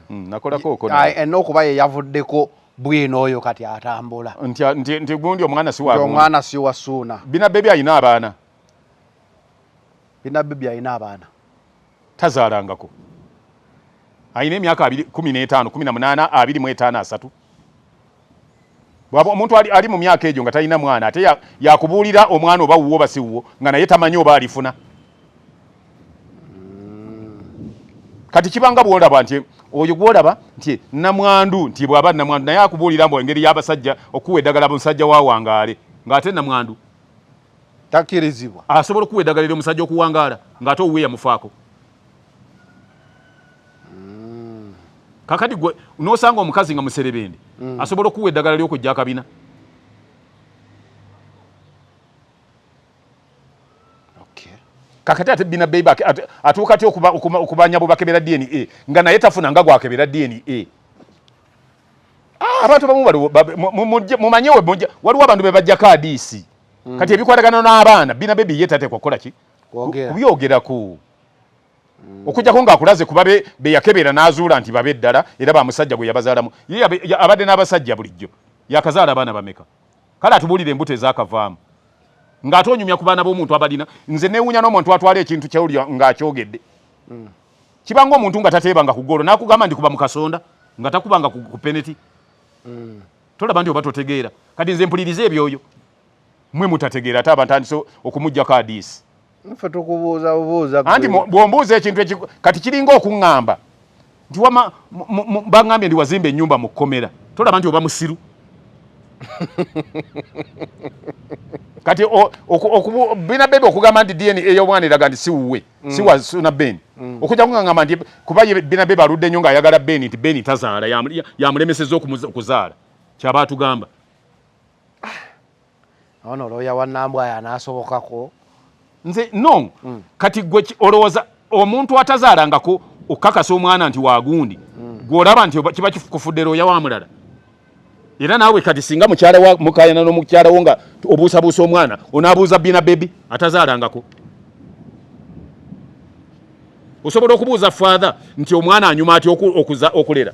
nakolako oko. Enna okuba ye yavuddeko bwino oyo kati atambula. Nti gundi omwana si wa omwana si wa Suuna. Bina Baby alina abaana? Bina Baby alina abaana. Tazaalangako. Alina emyaka 15, 18, 25, 30. Bwaba omuntu ali mu myaka egyo nga talina mwana, ate yakubuulira omwana oba wuwo oba si wuwo, nga naye tamanyi oba alifuna. Kati kibanga bwolaba nti oyo gwolaba nti namwandu, nti bw'aba namwandu naye akubuulira mbu engeri y'abasajja okuwa eddagala musajja wawangaale, ng'ate namwandu Takkirizibwa. Asobola okuwa eddagala eri omusajja okuwangaala ng'ate owuwe yamufaako. Kakati gwe n'osanga omukazi nga muserebende, asobola okuwa eddagala ly'okujja akabina. Kakati ate Bina Baby atuuka ty okubanya bwe bakebera DNA nga naye tafuna nga gwakebera DNA? Abantu abamu mumanye waliwo abantu be bajjako adiisi. Kati ebikwatagana n'abaana, Bina Baby ye tateekwa kukola ki? Kubyogerako, okujjako ng'akulaze kuba be yakebera n'azuula nti babe ddala era bamusajja gwe yabazaalamu. Ye abadde n'abasajja bulijjo, yakazaala abaana bameka? Kale atubuulire embuto ezakavaamu ng'ate onyumya ku baana b'omuntu abalina. Nze neewuunya n'omuntu atwala ekintu kyawulira ng'akyogedde. Kibanga omuntu nga tateebanga ku ggoolo n'akugamba nti kuba mu kasonda, nga takubanga ku peneti. Tolaba nti oba totegeera? Kati nze mpuliriza ebyoyo mwe mutategeera, ate abantandise okumugjako adiisi. Nffe tukubuuza bubuuza. Anti bw'ombuuza ekintu kati kiringa okuŋŋamba nti wama baŋŋambye nti wazimba ennyumba mu kkomera. Tolaba nti oba musiru? Kati Bina Baby okugamba nti DNA ey'omwana eraga nti si wuwe, si wa Suna Ben, okujja kuŋŋamba nti kuba ye Bina Baby aludde nnyo ng'ayagala Ben, nti Ben tazaala, yamulemesezza okuzaala, kyaba atugamba. Ono looya wa Nambwayo anaasobokako? Nze no. Kati gwe olowooza omuntu atazaalangako Okukakasa omwana nti wagundi, gwolaba nti kiba kikufudde looya wa mulala. Era naawe kati singa mukyala wa mukayana n'omukyala wo nga obuusabuusa omwana, onaabuuza bina baby atazaalangako? Osobola okubuuza father nti omwana anyuma atya okulera?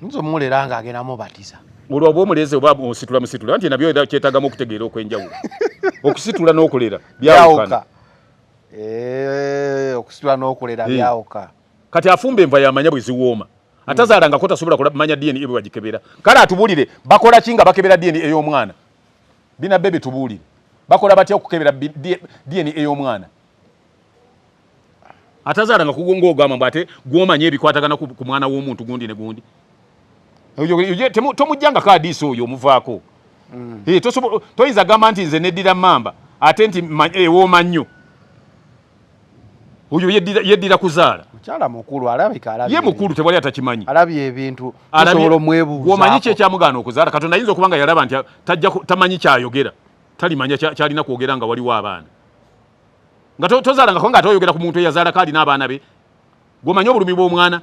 Nze omulera nga agenda mubatiza. Olwo oba omulezi oba ositula musitula, nti nabyo era kyetagamu okutegeera okw'enjawulo. Okusitula n'okulera byawukana. Byawuka. Eh, okusitula n'okulera byawuka. Kati afumba enva yamanya bwe ziwooma. Atazaalangako tasobola kumanya DNA bwe bagikebera. Kale atubuulire bakola ki nga bakebera DNA ey'omwana. Bina baby, tubuulire bakola batya okukebera DNA ey'omwana atazaalanga ng'ogamba mbu ate gw'omanya ebikwatagana ku mwana w'omuntu gundi ne gundi. Tomuggyangako adiisi oyo omuvaako. Eh, toyinza gamba nti nze neddira mamba ate nti ewooma nnyo. Oyo yeddira kuzaala. Mukyala mukulu alabika alabye Ye mukulu, tewali atakimanyi. Alabye ebintu. Tusobola omwebuuzaako. Gwomanyi ki ekyamugaana okuzaala? Katonda ayinza okuba nga yalaba nti tajja tamanyi kyayogera, talimanya kyalina kwogera nga waliwo abaana nga tozaalangako, nga ate oyogera ku muntu eyazaalako alina abaana be. Gwomanyi obulumi bw'omwana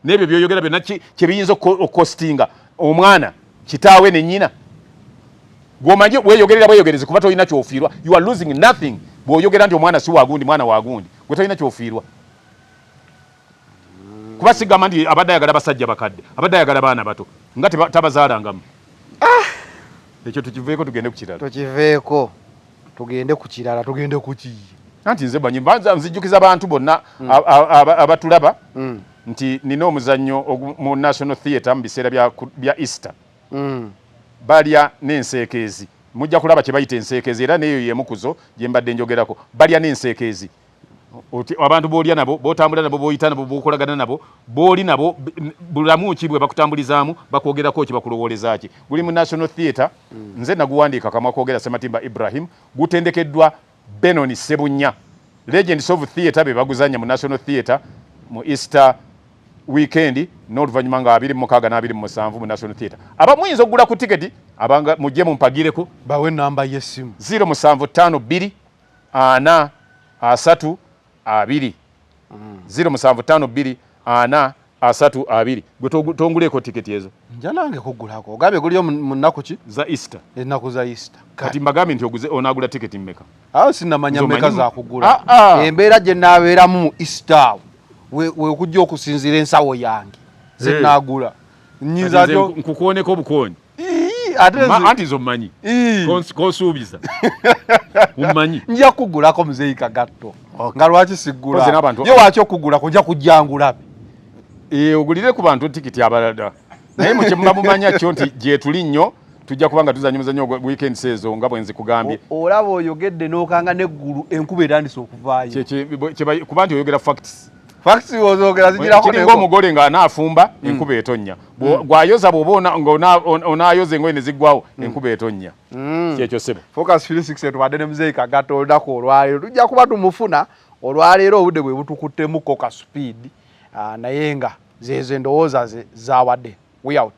n'ebyo byoyogera byonna kyebiyinza okukostinga omwana, kitaawe ne nnyina. Gwomanyi weeyogerera bweyogerezi kuba tolina kyofiirwa. You are losing nothing bw'oyogera nti omwana si wagundi, mwana wagundi. Gwe tolina kyofiirwa, kuba sigamba nti abadde ayagala basajja bakadde, abadde ayagala baana bato nga tabazaalangamu. Ekyo tukiveeko, tugende ku kirala. Tukiveeko, tugende ku kirala. Tugende ku ki? Anti nze manyi mbanza nzijjukiza bantu bonna abatulaba nti nina omuzannyo mu National Theatre mu biseera bya Easter. Balya n'enseekeezi. Mujja kulaba kye bayita enseekeezi, era n'eyo yemukuzo gye mbadde njogerako. Balya n'enseekeezi. Abantu b'olya nabo, b'otambula nabo, b'oyita nabo, b'okolagana nabo, b'oli nabo, bulamu ki bwe bakutambulizaamu, bakwogerako ki, bakulowooleza ki? Guli mu National Theatre. Nze naguwandiika, Kamwa Kwogera Sematimba Ibrahim. Gutendekeddwa Benon Sebunya. Legends of Theatre be baguzanya mu National Theatre mu Easter weekend n'oluvannyuma nga 26 na 27 mu National Theatre. Aba muyinza okugula ku tiketi, abanga mujje mumpagireko. Bawe namba y'essimu. 0752 4 3 2, 0752 4 3 2. Gwe tonguleeko tiketi ezo? Nja nange kugulako. Ogambye guliyo mu nnaku ki? Za Easter. Ennaku za Easter. Kati mbagambye nti oguze, onaagula tiketi mmeka? Awo sinnamanya Nze mmeka omanyi za kugula. Ah, ah. Embeera gye naabeeramu mu Easter awo wekujja okusinziira ensawo yange zenaagula. Nyinza Kati nze atyo nkukooneko obukoonyi. Ii, ate Anti nze omumanyi. Ii. Konsuubiza mummanyi. Nja kugulako, muzeeyi Kagatto. Nga lwaki siggula? Koze n'abantu- Ye waki okugulako? Nja kujjangulabe. Eh, ogulire ku bantu tikiti abalala, naye mukye muba mumanya kyo nti gyetuli nnyo, tujja kuba nga tuzanya omuzannyo ogwa weekends ezo nga bwe nzikugambye. Olaba oyogedde n'okanga n'eggulu, enkuba etandise okuvaayo. Kuba nti oyogera facts. Facts ozogera zigirako. Kiringa omugole ng'anaafumba, enkuba etonnya. Bw'ayoza, bw'oba nga onaayoza engoye ne ziggwawo, enkuba etonnya. Kyekyo, ssebo. Focus 360, tubadde ne muzeeyi Kagatto olunaku olwaleero. Tujja kuba tumufuna olwaleero, obudde bwe butukuttemuko ka speed. Ah, naye nga zezo endowooza ze zawadde. We out.